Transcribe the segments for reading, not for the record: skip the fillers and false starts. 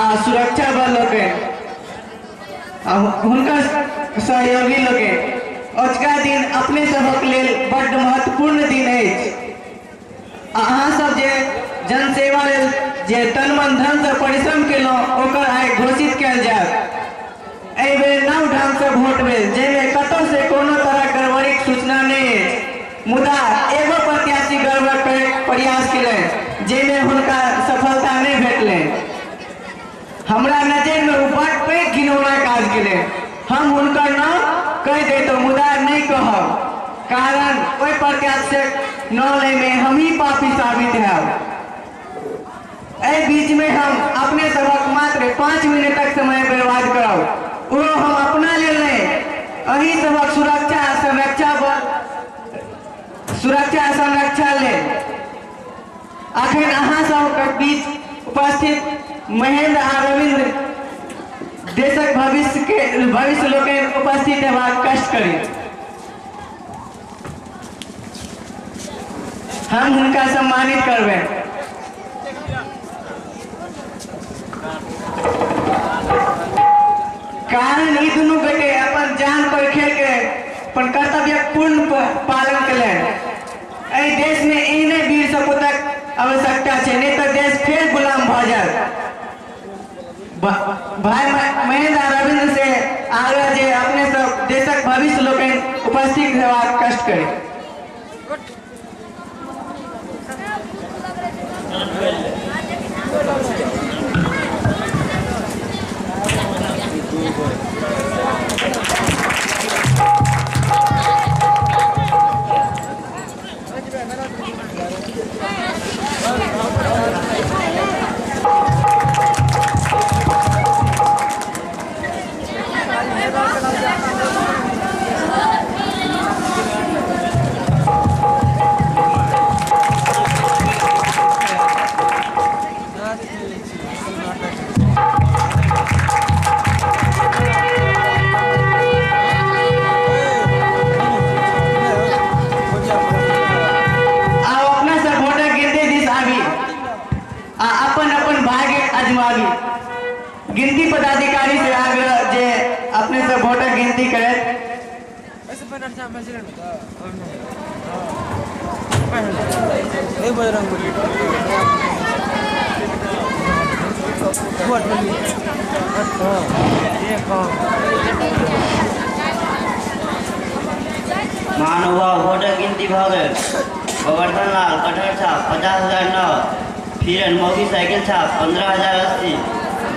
आ सुरक्षा बल लोकनि आ हुनकर सहयोगी लोकनि, अजुका दिन अपने सभक लेल बड्ड महत्वपूर्ण दिन अछि। अहाँ सब जे जनसेवा लेल जे तन मन धन से परिश्रम केलहुँ ओकर आइ घोषित कयल जायत। एहि बेर नव ढंग से वोट भेल जाहिमे कतौ से कोनो तरह गड़बड़ीक सूचना नहि अछि, मुदा एगो प्रत्याशी गड़बड़ करैक प्रयास केलनि जाहिमे हुनका सफलता नहि भेटलनि। हमरा नजरिमे ओ बड़ पैघ घिनौना काज केलनि। हम हुनकर नाम कहि दैतहुँ मुदा नहि कहब, कारण ओहि प्रत्याशीक नाम लैमे हमही पापी साबित हैब। एहि बीचमे हम अपने सभक मात्र 5 मिनटक समय बर्बाद करब, ओ हम अपना लेल नहि, अही सभक सुरक्षा आ संरक्षा सुरक्षा आ संरक्षा लेल। अखन अहाँ सबके बीच उपस्थित महेंद्र आ रविंद्र देशक भविष्य के भविष्य लोकनि उपस्थित हेबाक कष्ट करी। हम हुनका सम्मानित करबै। कारण ई दुनू गोटे अपन जान पर खेल के अपन कर्तव्यक पूर्ण पालन केलनि। एहि देश में एहने वीर सपूतक आवश्यकता छै, नहीं तो देश फेर गुलाम भऽ जायत। भाई महेंद्र आ रविंद्र से आग्रह जे अपने सब देशक भविष्य लोकनि उपस्थित हेबाक कष्ट करी। गिनती पदाधिकारी से आग्रह जे अपने सब वोटक गिनती करत। महानुभाव वोटक गिनती भऽ गेल। गोवर्धन लाल कटहर छाप 50,009, फिरन मौगी साइकिल छाप 15,080,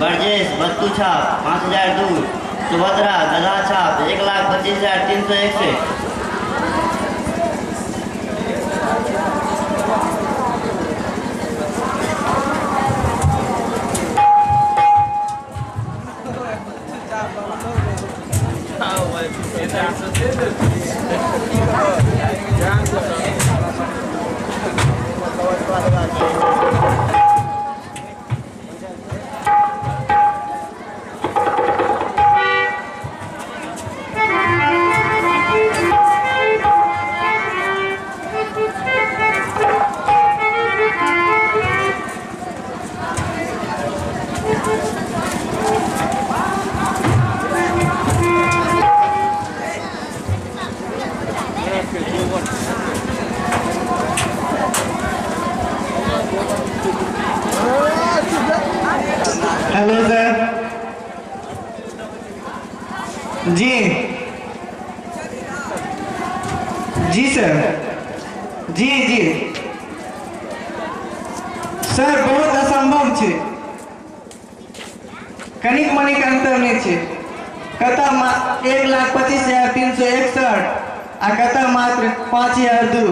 ब्रजेश बत्तू छाप 5,002, सुभद्रा गधा छाप 1,25,361। हेलो सर जी, जी सर, जी जी सर, बहुत असंभव छै, कनिक मनिक अंतर नहीं छै। कतऽ 1,25,361 आ कतऽ मात्र 5,002,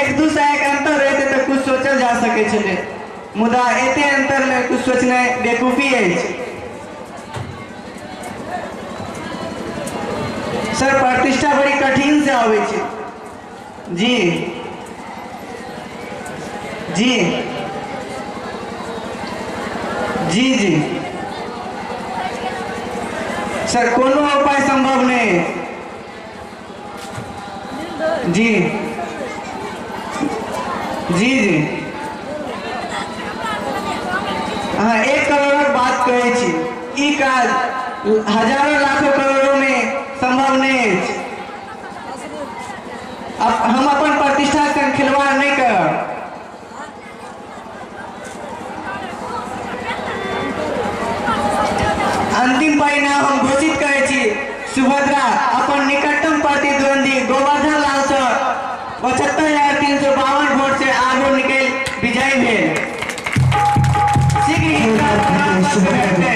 1-2 सए के अंतर रहते तऽ कुछ सोचल जा सकै छलै, मुदा एते अंतर में कुछ सोचनाइ बेवकूफी अछि। सर प्रतिष्ठा बड़ी कठिन से आबै छै। जी जी जी जी सर, कोनो उपाय संभव नहीं। जी जी जी, हाँ 1 करोड़ बात कहै छी। ई काज हजारों लाखों करोड़ों में संभव नहीं अछि। हम अपन प्रतिष्ठा संग खिलवाड़ नहीं करब। अंतिम परिणाम हम घोषित करै छी। सुभद्रा अपन निकटतम प्रतिद्वंदी गोवर्धन लाल से 75,352 वोट से आगू निकल विजयी भेल। शीघ्र ही भेटतनि।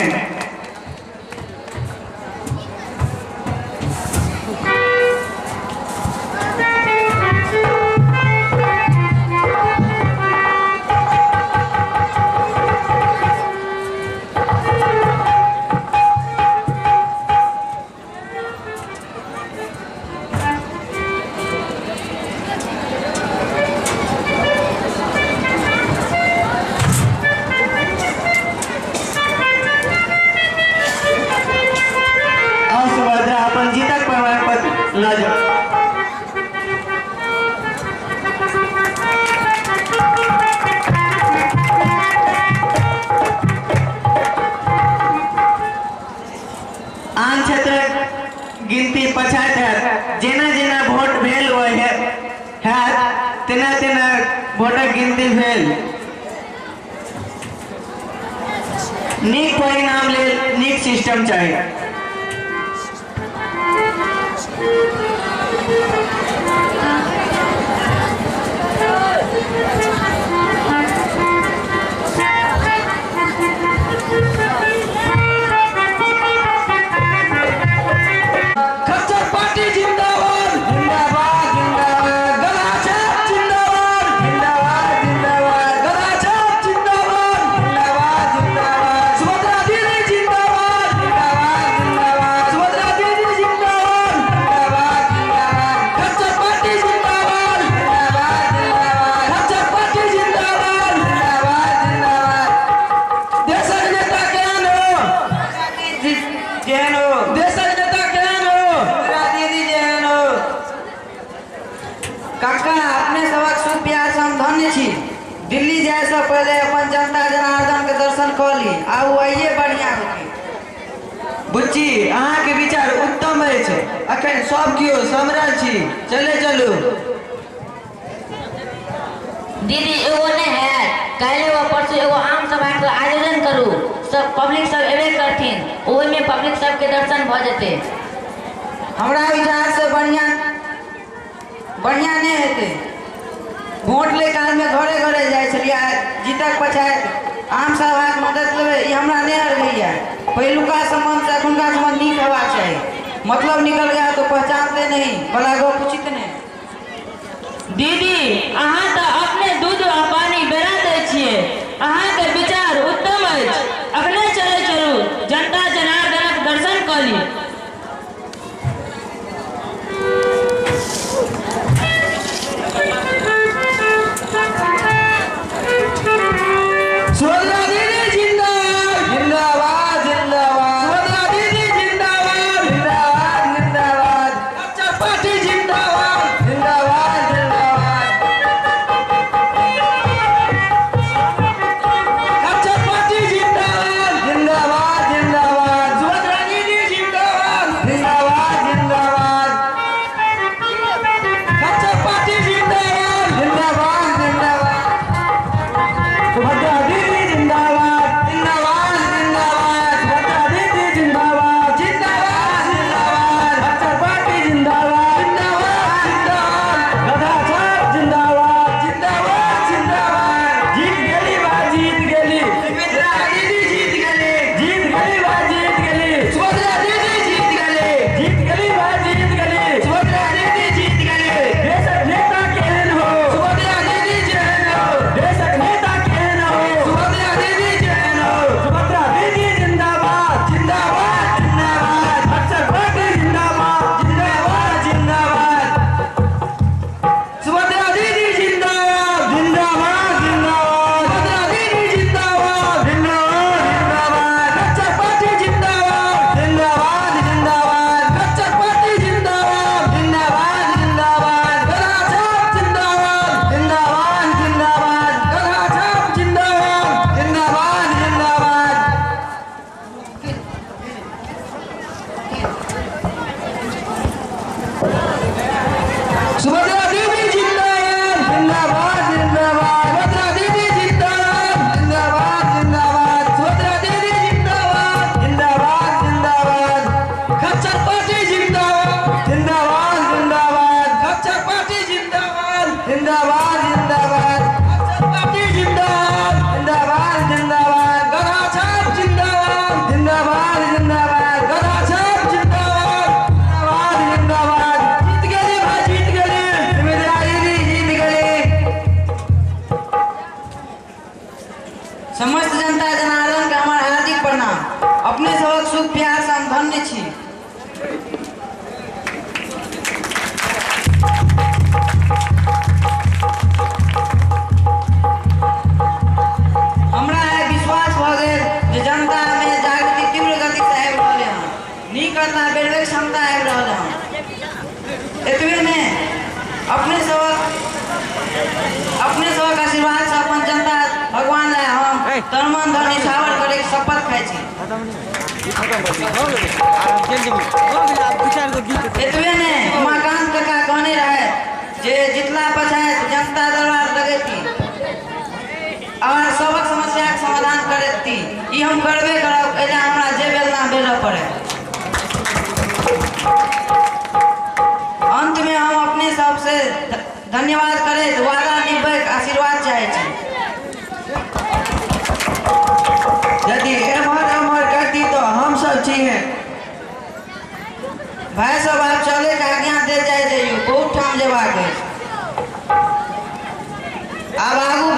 आन क्षेत्रक गिनती पछाति हैत। जेना जेना वोट भेल हैत तेना तेना वोटक गिनती भेल। नीक परिणाम लेल नीक सिस्टम चाही। काका अपने सबक सुख प्यार से हम धन्य छी। दिल्ली जाए से पहले अपन जनता जनार्दन के दर्शन कऽ ली, आउ आइए बढ़िया होती। बुच्ची अहाँ के विचार उत्तम अछि। अखन सब केओ समरल छी, चले चलू। दीदी एगो नहीं है, काल्हि व परसों एगो आम सभा के आयोजन करू, सब पब्लिक सब एबे करथिन, ओहिमे पब्लिक सबके दर्शन भऽ जेतै। हमरा विचार से बढ़िया बढ़िया नहीं हेतै। वोट ले काल में घरे घरे जाइ छलियै, जीतक पछाति आम सभाके मदद लेबै, ई हमरा नहीं अरगैया। पहिलुका संबंध से एखुनका संबंध नीक हेबाक चाही। मतलब निकल गया तो पहचानते नहीं, भला गप उचित नहीं। दीदी अहाँ तऽ अपने दूध आ पानी बेरा दै छियै, अहाँके विचार उत्तम अछि। अखने चले चलू, जनता जनार्दनक दर्शन कऽ ली। जिंदाबाद जिंदाबाद। अपने सबक आशीर्वाद से अपन जनता भगवान ला हम तन मन धन निछावर करे के शपथ खाइ छी। एतबे ने उमाकांत काका कहने रहे जे जितला पछाति जनता दरबार लगेती और सबक समस्या के समाधान करती। ई हम करबे करब, एला हमरा जे बेलना बेलऽ पड़े। अंत में हम अपने सबसे धन्यवाद करैत वादा निभबैक आशीर्वाद चाहै छी। यदि एम्हर एम्हर करती तो हम सब छी। भाई सब आब चले के आज्ञा देल जाय जइयो, बहुत ठाम जेबाक अछि। आब आगू